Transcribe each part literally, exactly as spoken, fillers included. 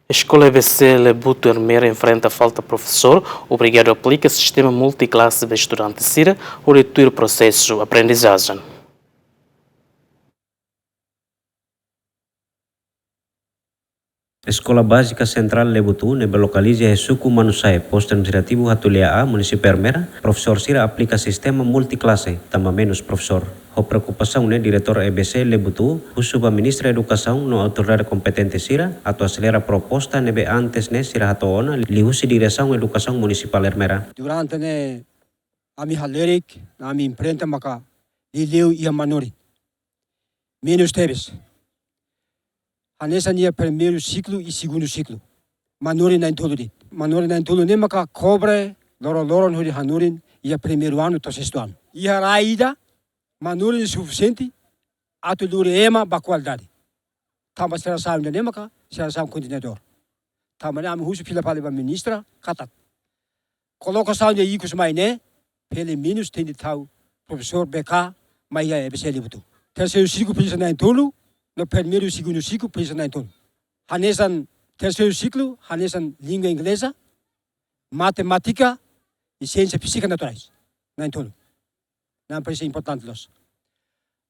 Eskola E B C Lebutu Ermera enfrenta falta profesór, obrigadu aplika sistema multiklase ba estudante sira, hodi tuir prosesu aprendizajen. Eskola Bázika Sentrál Lebutu, ne'ebé lokaliza iha suku Manusae, Postu Administrativu Hatulia A, Munisípiu Ermera, profesór sira aplika sistema multiklase, tanba menus profesór. Ho preokupasaun ne'e, Diretór E B C Lebutu husu ba Ministra Edukasaun no autoridade kompetente sira atu aselera proposta ne'ebé antes ne'e sira hato'o ona liuhusi Diresaun Edukasaun Munisipál Ermera. Durante ne'e ami halerik, ami enfrenta maka liuliu iha manorin. Menus tebes. Hanesan iha primeiru siklu i segundu siklu. Manorin na'in-tolu de'it. Manorin na'in-tolu ne'e maka kobre loroloron hodi hanorin iha primeiru anu to'o sestu anu. Iha rai ida, manorin sufisiente atu lori ema ba kualidade. Tanba sira sa'e ida-ne'e maka sira sa'e kontinua. Tanba ne'e ami husu fila fali ba ministra katak kolokasaun ikus mai ne'e, pelumenus tenke tau profesór B K mai iha E B C Lebutu. Terseiru siklu presiza na'in-tolu, no primeiru, segundu siklu presiza na'in-tolu. Hanesan terseiru siklu, hanesan língua ingleza, matemátika, i siénsia fízika naturais. Na'in-tolu. Ne'e presiza importante loos.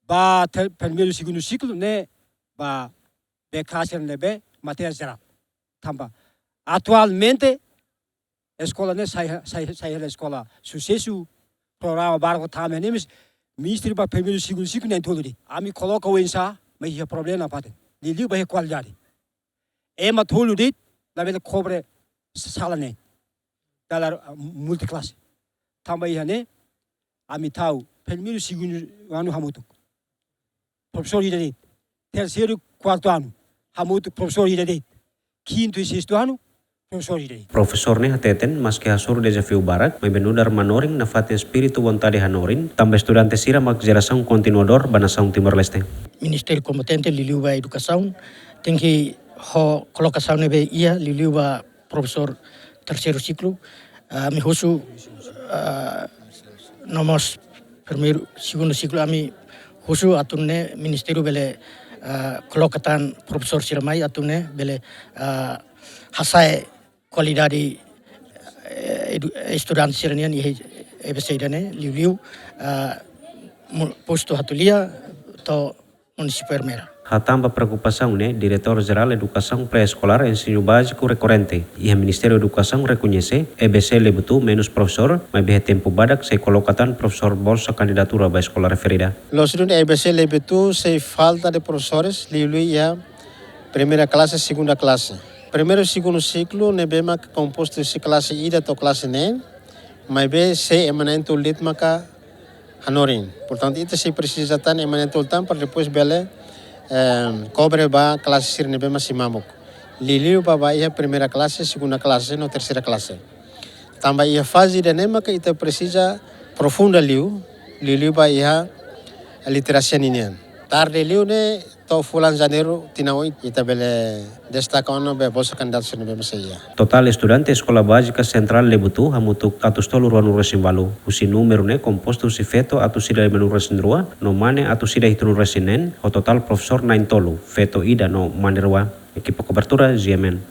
Ba ter-, primeiru, segundu siklu ne'e, ba B K sira ne'ebé matéria jerál. Tanba atualmente eskola ne'e sai, sai, sai hela eskola susesu, programa barak tama ne'e, mas mestre ba primeiru, segundu siklu na'in-tolu de'it. Ami koloka oinsá, mas iha problema nafatin. Liuliu ba iha kualidade. Ema tolu de'it labele kobre sala ne'e. Dala, ah, multiklase. Tanba iha ne'e, ami tau primeiru, segundu anu hamutuk, profesór ida de'it. Terseiru, kuartu anu hamutuk, profesór ida de'it. Kintu i sestu anu, profesór ida de'it. Profesór ne'e hateten, maski hasoru dezafiu barak, maibé nu'udar manorin nafatin espíritu vontade hanorin, tanba estudante sira mak jerasaun kontinuadór ba nasaun Timor-Leste. Ministériu kompetente liuliu ba edukasaun tenke ho kolokasaun ne'ebé iha liuliu ba profesór terseiru siklu, ah, ami husu, ah, no mós primeiru, segundu siklu ami husu atu nune'e ministériu bele, ah, koloka tan profesór sira mai atu nune'e bele, ah, hasa'e kualidade, eh, edu-, estudante sira-nian iha E B C ida-ne'e, liuliu, ah, mu-, Postu Hatulia to'o Munisípiu Ermera. Hatán ba preokupasaun ne'e, Diretór Jerál Edukasaun Pré-Eskolár Ensinu Báziku Rekorrente iha Ministériu Edukasaun rekoñese, E B C Lebutu menus profesór, maibé iha tempu badak sei koloka tan profesór bolsa kandidatura ba eskola referida. Loos duni, E B C Lebutu sei falta de profesores, liuliu iha primeira classe, segunda classe. Primeiru, segundu siklu ne'ebé mak kompostu husi classe ida to'o classe neen, maibé sei ema na'in-tolu de'it maka hanorin. Portantu, ita sei presiza tan ema na'in-tolu tan para depois bele, eh, kobre ba classe sira ne'ebé mak sei mamuk. Liuliu ba, ba iha primeira classe, segunda classe, no terceira classe. Tanba iha faze ida-ne'e maka ita presiza profunda liu, liuliu ba iha literasia ninian. Tarde liu ne'e, to'o fulan Janeiru tinan oin ita bele destaka ona ba bolsa kandidatu sira ne'ebé mak sei iha. Totál estudante Eskola Bázika Sentrál Lebutu hamutuk atus tolu ruanulu resin ualu. Husi númeru ne'e kompostu husi feto atus ida limanulu resin rua, no mane atus ida hitunulu resin neen, ho totál profesór na'in-tolu, feto ida no mane rua. Ekipa kobertura, G M N.